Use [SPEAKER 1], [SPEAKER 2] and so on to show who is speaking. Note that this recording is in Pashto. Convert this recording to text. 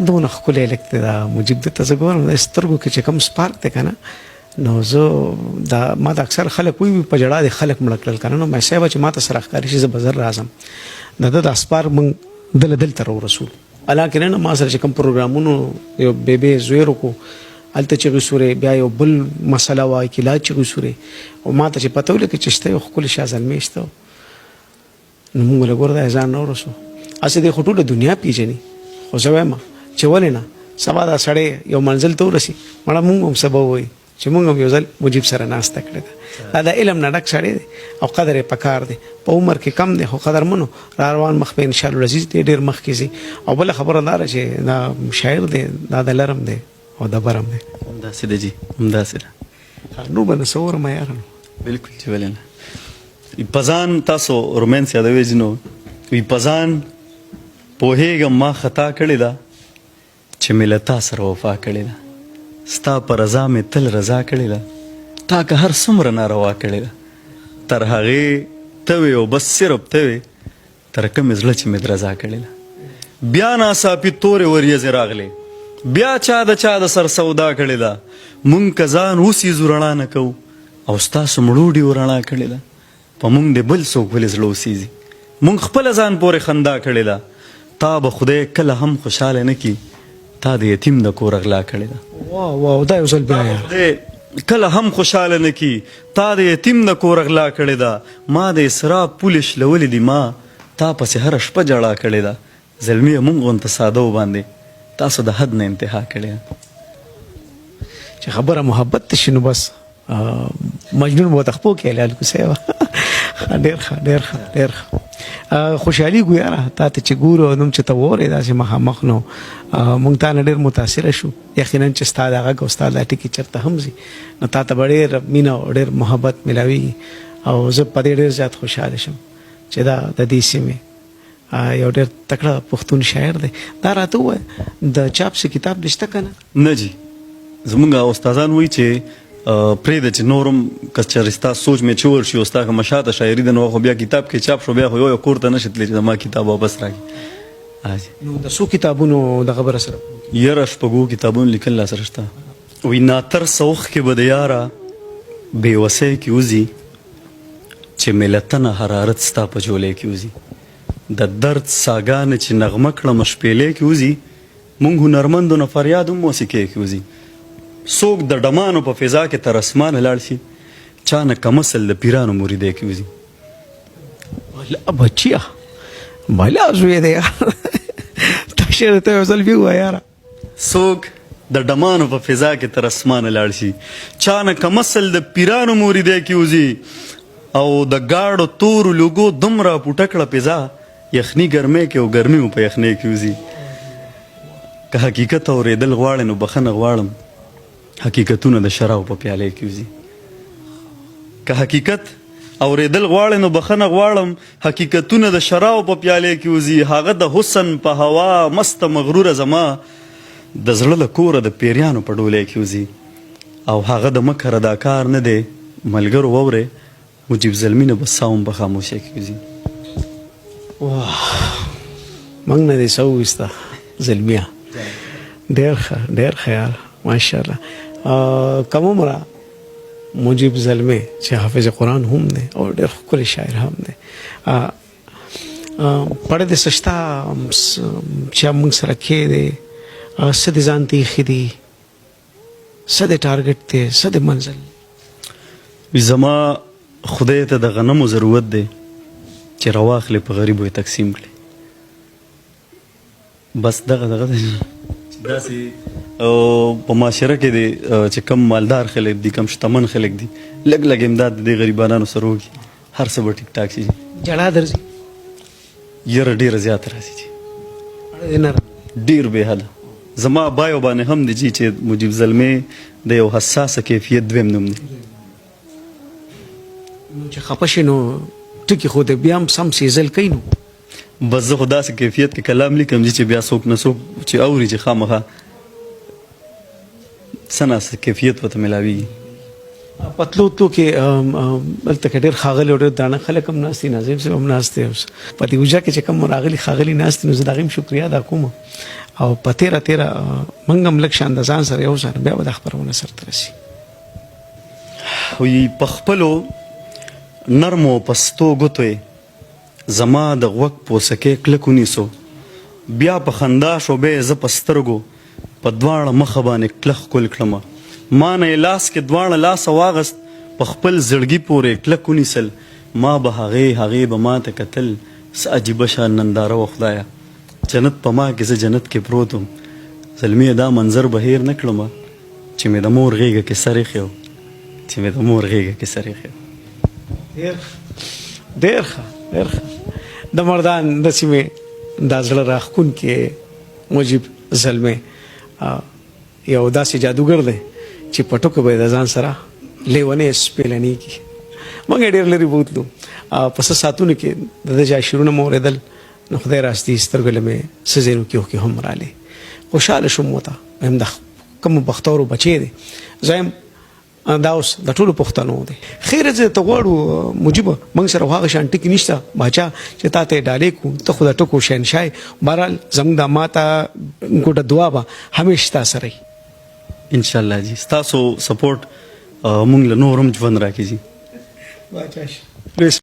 [SPEAKER 1] دونه ښکلی هلک دی دا مجیب، ده ته زه ګورم د سترګو کې چې کوم سپارک دی که نه، نو زه دا ما ته اکثر خلک وایي په ژړا دې خلک مړه کړل که نه، نو مې صاحب چې ما ته سره ښکاري چې زه به زر راځم. د ده دا سپارک موږ دله دلته راورسولو. حالانکه نن ما سره چې کوم پروګرامونو یو بیبي زوی وکړو، هلته چغې سورې، بیا یو بل مسله وه کې لا چغې سورې، او ما ته چې پته ولګي چې شته یو ښکلی شاه زلمی شته، نو موږ له ګوره دا ځان نه ورسو. هسې دی خو ټوله دنیا پیژني، خو زه وایم چې ولې نه سبا دا سړی یو منزل ته ورسي، مړه موږ هم سبا ووایو چې موږ هم یو ځل مجیب سره ناسته کړې ده. دا د علم نه ډک سړی دی او قدر یې پکار دی. په عمر کې کم دی خو قدرمنو را روان مخ په ان شاء الله العزیز دی ډېر مخکې ځي. او بله خبره دا ده چې دا شاعر دی، دا د لرم دی او د برم دی.
[SPEAKER 2] همداسې ده جي، همداسې ده.
[SPEAKER 1] نور به نه څه اورم یاره.
[SPEAKER 2] بالکل چې ولې نه. په ځان تاسو رومانس یادوي ځینو وی، په ځان پوهېږم ما خطا کړې ده چې مې له تا سره وفا کړې ده، ستا په رضا مې تل رضا کړې ده، تا که هر څومره ناروا کړې ده، تر هغې ته وې او بس صرف ته وې، تر کومې زړه چې مې درزا کړې ده. بیا ناڅاپي تورې وریځې راغلې، بیا چا د چا د سر سودا کړې ده، مونږ که ځان وسیځو رڼا نه کوو، او ستاسو مړو ډیو رڼا کړې ده، په مونږ دې بل څوک ولې زړه وسیځي، مونږ خپله ځان پورې خندا کړې ده، تا به خدای کله هم خوشحاله نه کړي، تا د یتیم د کوره غلا کړې ده.
[SPEAKER 1] واه واه، دا یو ځل بیا یار.
[SPEAKER 2] خدای کله هم خوشحاله نه کړي، تا د یتیم د کوره غلا کړې ده، ما د اسراف پولې شلولې دي، ما تا پسې هره شپه ژړا کړې ده، زلمیه مونږ غونته ساده و باندې تاسو د حد نه انتها کړې ده.
[SPEAKER 1] چې خبره محبت ته شي نو بس مجنون به ورته خپو کې حلال کړو صاحب. ډېر ښه، ډېر ښه، ډېر ښه. خوشحالي ګو یاره تا ته چې ګورو او نوم چې ته وورې داسې مخامخ، نو مونږ تا نه ډېر متاثره شو. یقینا چې ستا دا غږ او ستا دا ټکي چېرته هم ځي نو تا ته به ډېر مینه او ډېر محبت میلاویږي، او زه په دې ډېر زیات خوشحاله شم چې دا د دې سیمې یو ډېر تکړه پښتون شاعر دی. دا راته ووایه د چاپ څه کتاب دې شته که نه؟
[SPEAKER 2] نه جي، زمونږ استادان وایي چې پرېږده چې نور هم که چېرې ستا سوچ میچور شي او ستا کومه شاته شاعري ده، نو خو بیا کتاب کې چاپ شو، بیا خو یو کور ته نه شي تللی چې زما کتاب واپس راکړي.
[SPEAKER 1] نو د څو کتابونو دغه به راسره؟
[SPEAKER 2] یاره شپږو کتابونو لیکل راسره شته. وایي ناترسه اوښکې به د یاره بې وسۍ کې وځي، چې مې له تنه حرارت ستا په جولۍ کې وځي، د درد ساګانې چې نغمه کړمه شپېلۍ کې وځي، مونږ هنرمندو نه فریاد هم موسیقۍ کې وځي، څوک د ډمانو په فضا کې تر اسمانه لاړ شي، چا نه کمسل د پیرانو مریدۍ کې وځي.
[SPEAKER 1] بلا بچیه، بلا زوی دی یار، دا شعر ته یو ځل بیا ووایه یاره.
[SPEAKER 2] څوک د ډمانو په فضا کې تر اسمانه لاړ شي، چا نه کمسل د پیرانو مریدۍ کې وځي، او د ګاډو تورو لوګو دومره پوټه کړه فضا، یخني ګرمۍ کې او ګرمي مو په یخنۍ کې وځي. که حقیقت اورېدل غواړې نو بخښنه غواړم، حقیقتونه د شرابو په پیالې کې وځي. که حقیقت اورېدل غواړې نو بخښنه غواړم، حقیقتونه د شرابو په پیالې کې وځي. هغه د حسن په هوا مسته مغروره زما د زړه له کوره د پیریانو په ډولۍ کې وځي. او هغه د مکر اداکار نه دی ملګرو وورې، مجیب زلمی نه به ساوم په خاموشۍ کې وځي.
[SPEAKER 1] واه، موږ نه دې څه وویسته زلمیه، ډېر ښه، ډېر ښه یار، ماشاءالله. کم عمره مجیب زلمی چې حافظ قرآن هم دی او ډېر ښکلی شاعر هم دی، پړه دې څه شته چې موږ سره کې دی، څه دې ځان ته ایښي دي، څه دې ټارګټ دی، څه دې منزل؟
[SPEAKER 2] زما خدای ته د غنمو ضرورت دی چې راواخلې په غریبو یې تقسیم کړي، بس دغه دغه دی. چې داسې په معاشره کې دی چې کم مالدار خلک دي، کم شتمن خلک دي، لږ لږ امداد د دې غریبانانو سره وکړي، هر څه به ټیک ټاک شي.
[SPEAKER 1] ژړا درځي؟
[SPEAKER 2] یاره ډېره زیاته راځي جي،
[SPEAKER 1] نه
[SPEAKER 2] ډېر بې حده. زما بایو باندې هم دی جي چې مجیب زلمی د یو حساسه کیفیت دویم نوم دی.
[SPEAKER 1] نو چې خپه شي نو ټکي خو دې بیا هم سم سیزل کوي. نو
[SPEAKER 2] بس زه خو داسې کیفیت کې کلام لیکم چې بیا څوک نه څوک چې اوري چې خامخا څه نا څه کیفیت ورته ملاویږي.
[SPEAKER 1] په تلو تلو کې دلته کې ډېر ښاغلي او ډېر درانه خلک هم ناست دي، ناظم صاحب هم ناست دی. اوس په دې اوجه کې چې کوم راغلي ښاغلي ناست دي، نو زه د هغې هم شکریه ادا کوم او په تېره تېره موږ هم لږ شان د ځان سره یو ځان بیا به دا خپرونه سرته رسي.
[SPEAKER 2] وي په خپلو نرمو پستو ګوتو یې زما د غوږ پوسکی کلک ونیسو، بیا په خندا شو، بیا یې زه په سترګو په دواړه مخه باندې کلک ښکل کړم، ما نه یې لاس کې دواړه لاسه واغست، په خپل زړګي پورې یې کلک ونیسل، ما به هغې، هغې به ما ته کتل، څه عجیبه شان ننداره وه خدایه! جنت په ما کې، زه جنت کې پروت وم، زلمیه دا منظر به هېر نه کړم چې مې د مور غېږه کې سر ایښی و، چې مې د مور غېږه کې سر ایښی و.
[SPEAKER 1] ډېر ډېر ښه، ډېر ښه. د مردان د سیمې دا زړه راښکونکی مجیب زلمی یو داسې جادوګر دی چې په ټکو به یې د ځان سره لیونی سپېلنېږي. موږ یې ډېر لرې بوتلو، په څه ساعتونو کې د ده جا شعرونه مو اورېدل، نو خدای راستي سترګو له مې څه ځینو کې اوښکې هم رالې. خوشحاله شوم ورته، وایم د کومو بختورو بچی دی، زه وایم دا اوس د ټولو پښتنو دی. خیر زه ته غواړو مجیب، موږ سره هغه شان ټکي نشته باچا چې تا ته یې ډالۍ کړو، ته خو د ټکو شهنشاه یې. بهرحال زموږ دا ماته ګوډه دعا به همیش ستا سره وي.
[SPEAKER 2] ان شاء الله جی، ستاسو سپورټ مونږ له نور هم ژوند راکړي جی.
[SPEAKER 1] باچا شي.